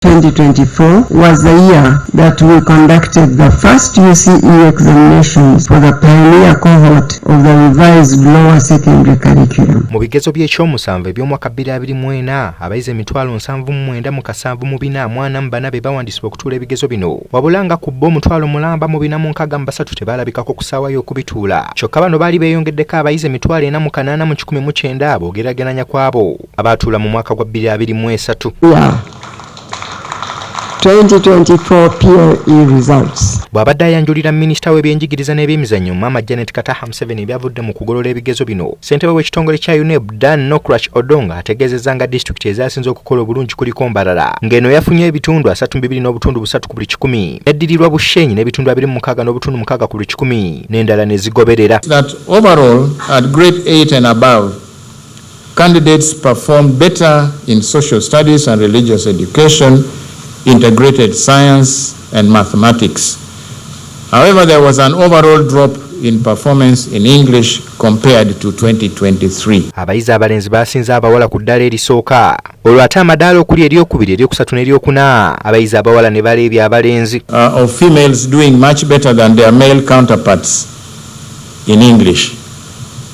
2024 was the year that we conducted the first UCE examinations for the pioneer cohort of the revised lower secondary curriculum. Mu bigezo by'ekyomusanvu eby'omwaka 2024, abayizi 79,744 be bawandiisibwa okutuula ebigezo bino, wabula nga ku bo 10,463 tebaalabikako ku ssaawa y'okubituula. Kyokka bano baali beeyongeddeko abayizi 4,081 19 bw'ogeraageranya ku abo abaatuula mu mwaka gwa 2023. Yeah. 2024 PLE results. Bw'abadde ayanjulira minisita w'ebyenjigiriza n'ebyemizannyo, Maama Janet Kataha Museveni, ebyavudde mu kugolola ebigezo bino, ssentebe w'ekitongole kya UNEB, Dan Nokrach Odong, ategeezezza nga disitulikiti ezasinze okukola obulungi kuliko Mbarara, ng'eno yafunye ebitundu 32.3 ku buli kikumi, neddirirwa Bushenyi n'ebitundu 26.6 ku buli kikumi, n'endala ne zigoberera. That overall, at grade 8 and above, candidates performed better in social studies and religious education, integrated science, and mathematics. However, there was an overall drop in performance in English compared to 2023. Abayizi abalenzi basinze abawala ku ddaala erisooka, olwo ate amadaala okuli eryokubiri, eryokusatu n'eryokuna, abayizi abawala ne baleebya abalenzi. Of females doing much better than their male counterparts in English.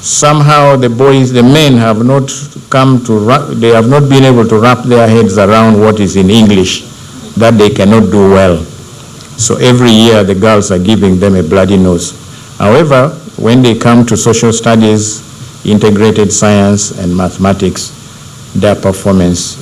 Somehow the boys, the men have not come to, they have not been able to wrap their heads around what is in English, that they cannot do well. So every year the girls are giving them a bloody nose. However, when they come to social studies, integrated science and mathematics, their performance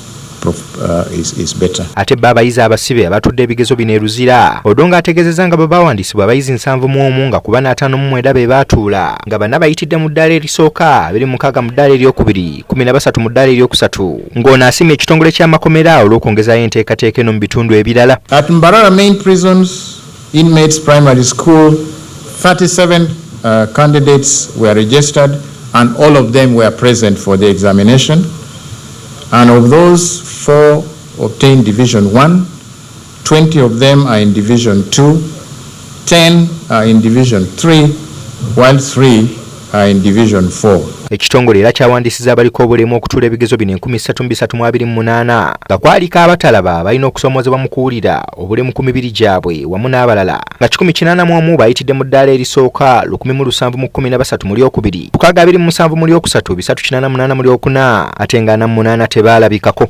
is better. Ate bo abayizi abasibe abatudde ebigezo bino e Luzira, Odonga ategeezezza nga bwe bawandiisibwa abayizi 71, nga ku bana 59 be baatuula, nga bana bayitidde mu ddaala erisooka, 26 mu ddaala eryokubiri, 13 mu ddaala eryokusatu, ng'ono asiimye ekitongole ky'amakomera olw'okwongezaayo enteekateeka eno mu bitundu ebirala. At Mbarara Main Prisons Inmates Primary School, 37 candidates were registered and all of them were present for the examination. And of those, four obtained Division 1, 20 of them are in Division 2, 10 are in Division 3, while 3 are in Division 4. Ekitongole era kyawandiisiza abaliko obulemu okutuula ebigezo bino 3328, nga kwaliko abatalaba, balina okusoomoozebwa mu kuwulira, obulemu ku mibiri gyabwe wamu n'abalala, nga 181 bayitidde mu ddaala erisooka, 1713 mu lyokubiri, 627 mu lyokusatu, 388 mu lyokuna, ate nga 48 tebaalabikako.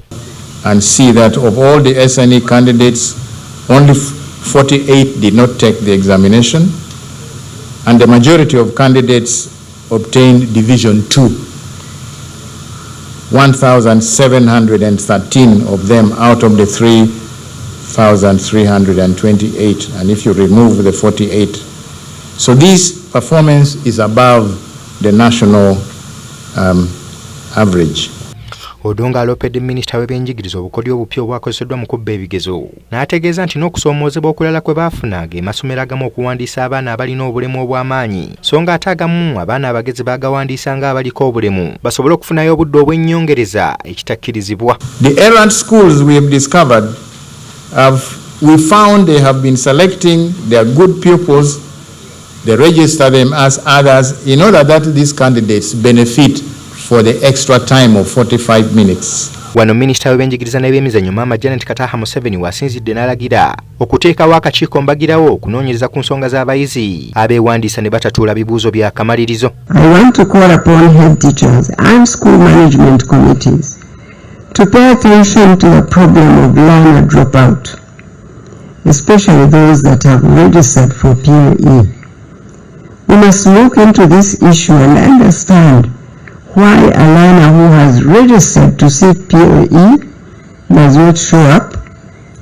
And see that of all the SNE candidates, only 48 did not take the examination, and the majority of candidates obtained Division 2. 1,713 of them out of the 3,328, and if you remove the 48. So this performance is above the national average. Odonga aloopedde minisita w'ebyenjigiriza obukodyo obupya obwakozeseddwa mu kubba ebigezo, n'ategeeza nti n'okusoomoozebwa okulala kwe baafuna ge masomero agamu okuwandiisa abaana abalina obulemu obw'amaanyi, so nga ate agamu abaana abagezi baagawandiisa ng'abaliko obulemu basobole okufunayo obudde obw'ennyongereza, ekitakkirizibwa. The errant schools we have discovered, we found they have been selecting their good pupils, they register them as others in order that these candidates benefit for the extra time of 45 minutes. Wano minisita w'ebyenjigiriza n'ebyemizannyo, Maama Janet Kataha Museveni, w'asinzidde n'alagira okuteekawo akakiiko mbagirawo okunoonyereza ku nsonga z'abayizi abeewandiisa ne batatuula bibuuzo bya kamalirizo. I want to call upon head teachers and school management committees to pay attention to the problem of learner dropout, especially those that have registered for PLE. We must look into this issue and understand why a learner who has registered to sit PLE does not show up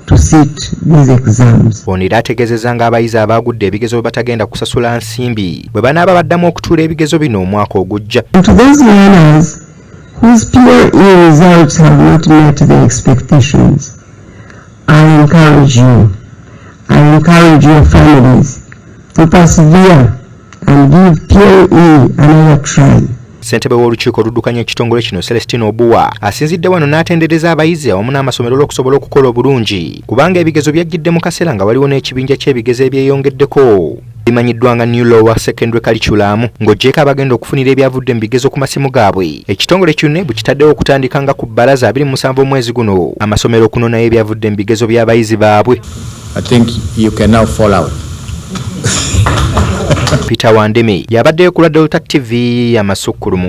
to sit these exams. Ono era ategeezezza ng'abayizi abaagudde ebigezo bwe batagenda kusasula nsimbi bwe banaaba baddamu okutuula ebigezo bino omwaka ogujja. And to those learners whose PLE results have not met their expectations, I encourage you, I encourage your families to persevere and give PLE another try. Ssentebe w'olukiiko oluddukanya ekitongole kino, Celestine Obua, asinzidde wano n'atendereza abayizi awamu n'amasomero olw'okusobola okukola obulungi, kubanga ebigezo byajjidde mu kaseera nga waliwo n'ekibinja ky'ebigezo ebyeyongeddeko. Bimanyiddwa nga New Lower Secondary Curriculum. Ng'oggyeeko abagenda okufunira ebyavudde mu bigezo ku masimu gaabwe, ekitongole kyunne bwe kitaddewo okutandika nga ku bbalaza 27 omwezi guno amasomero okunonayo ebyavudde mu bigezo by'abayizi baabwe. I think you can now fall out. Peter Wandeme yabaddeyo ku lwa Delta TV, amasukkulumu.